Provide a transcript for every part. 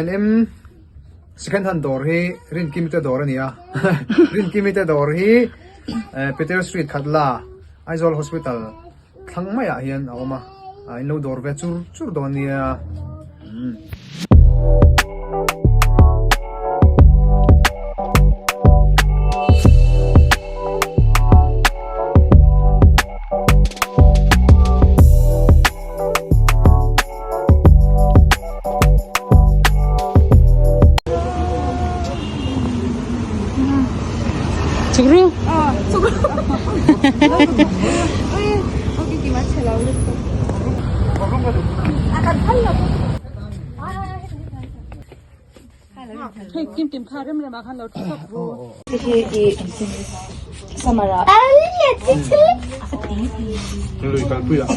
M second hand dawr hi Rinkimi te dawr a ni a Rinkimi te dawr hi Peter Street khat la Aizawl Hospital thlang maiah hian a awm a in lo dawr ve chur chur dawn nia umm. Chukru. Hei kim kim kha rem rem ah khan lo thu tawp ru. Lui kalpui ah.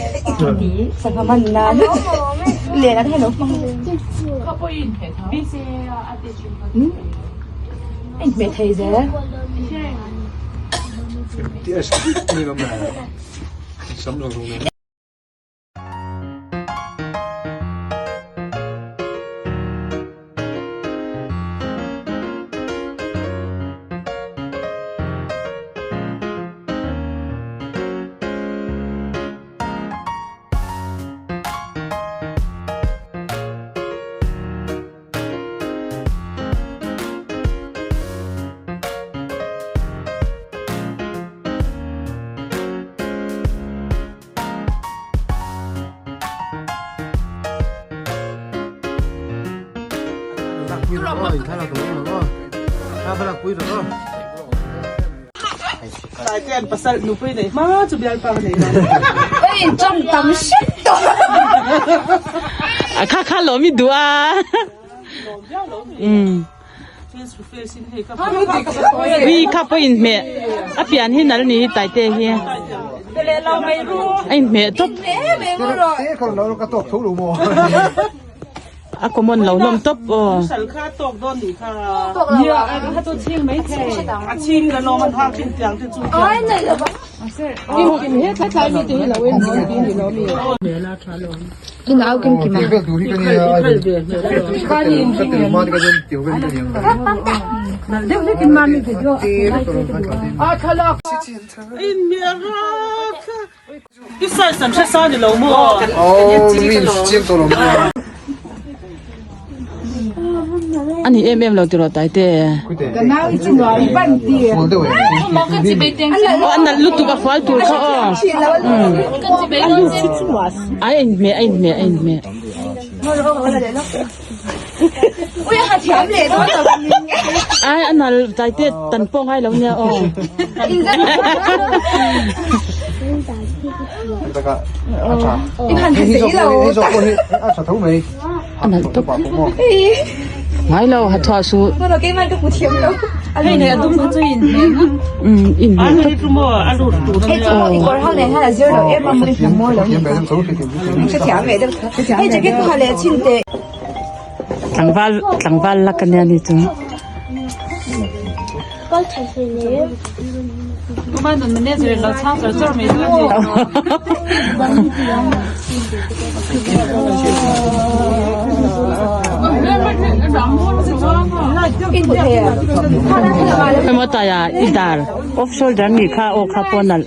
Kha kha lawm i duh a. Ui kha pawh inhmeh a pian hi nal ni hi taite hi a inhmeh tawp a common lo hlawm tawp aw. A ni em em lo tiraw taite. Aw a nalh lutuk a fual tur kha aw. A inhmeh a inhmeh a inhmeh. Ai a nalh taite tan pawh ngai lo nia aw. A nalh tawp ngai lo ha thuah suh. Umm inhmeh tawp. Tlangval tlangval lak ania ni chu. Emaw taia i dar off shoulder nih kha aw kha pawh nalh.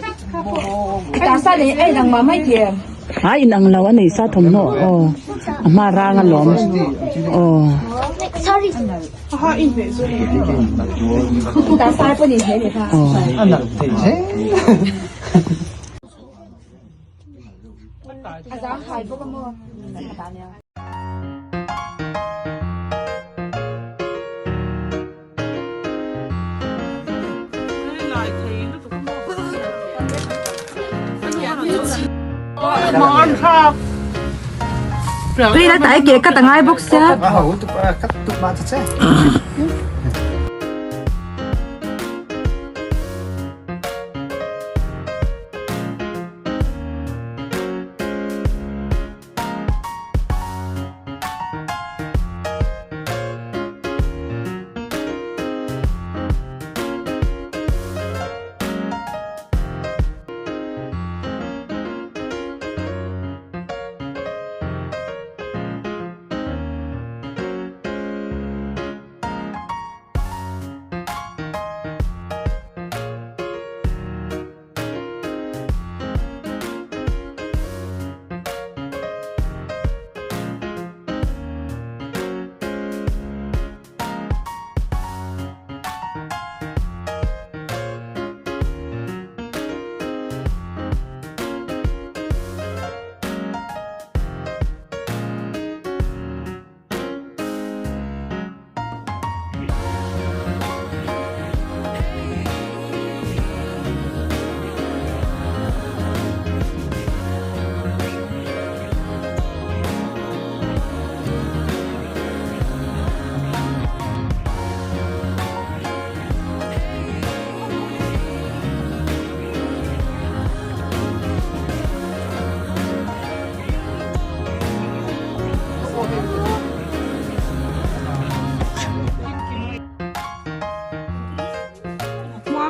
A inang lo a nei sa thawmhnaw aw a hma rang alawm aw. Tui la tai ke ka ta ngai bawk sia.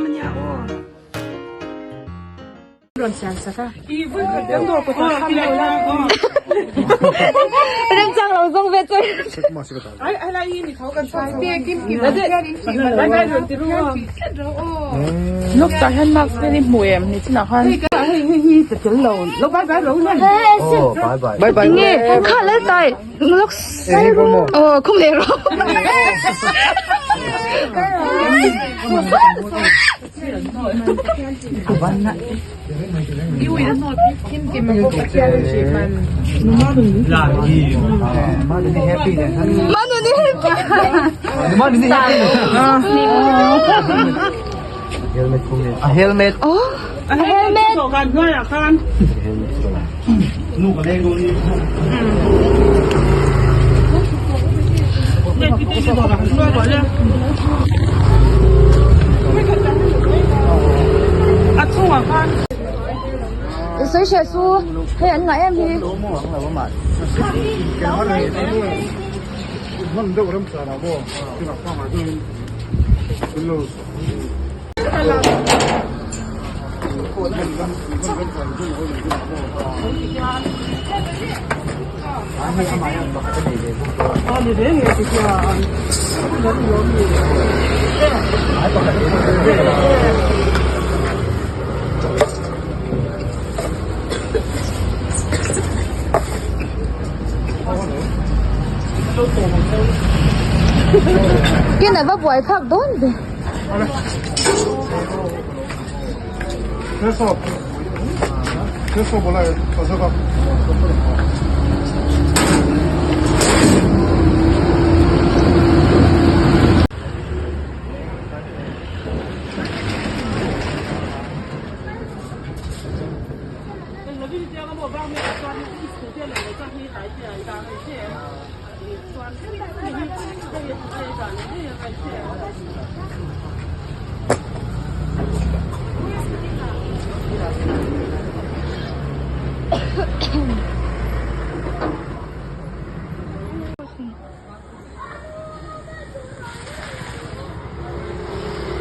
ania aw. Remchang lo zawng ve chu. Nok tah hian mask vel hi hmu em ni chinah khan. Bye bye. Nge kha lal tai lok oh khum le ro. Manuni happy. Manuni happy. A helmet. Oh, a helmet. Sawi hriat chu hei an ngah em hi. Ken a va buai phak dawn ve.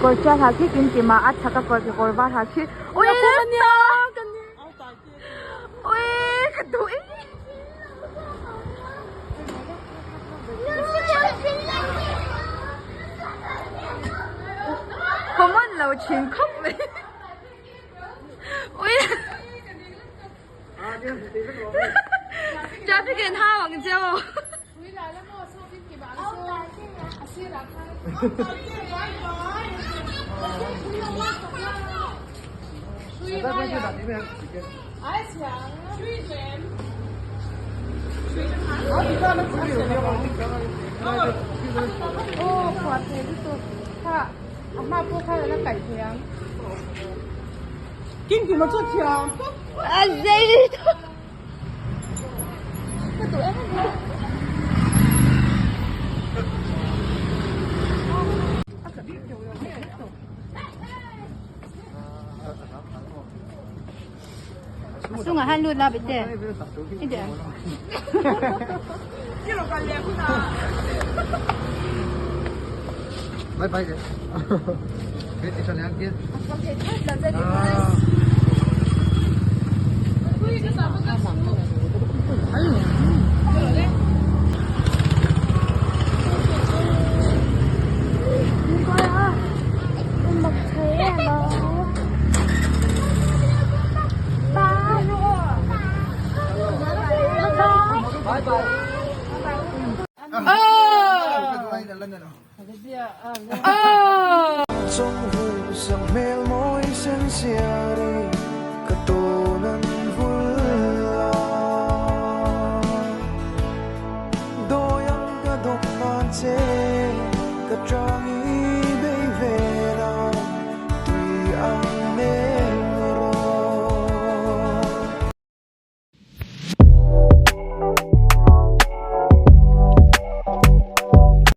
Kawr tial ha khi kim kim a a chhak a kawr kekawr var ha khi ui ui ka duh e. Common lo thin khawp mai ui traffic in hau ang che aw. A zei Ka duh em em mai. A chungah hian lut la bete i deh ang. Bye bye.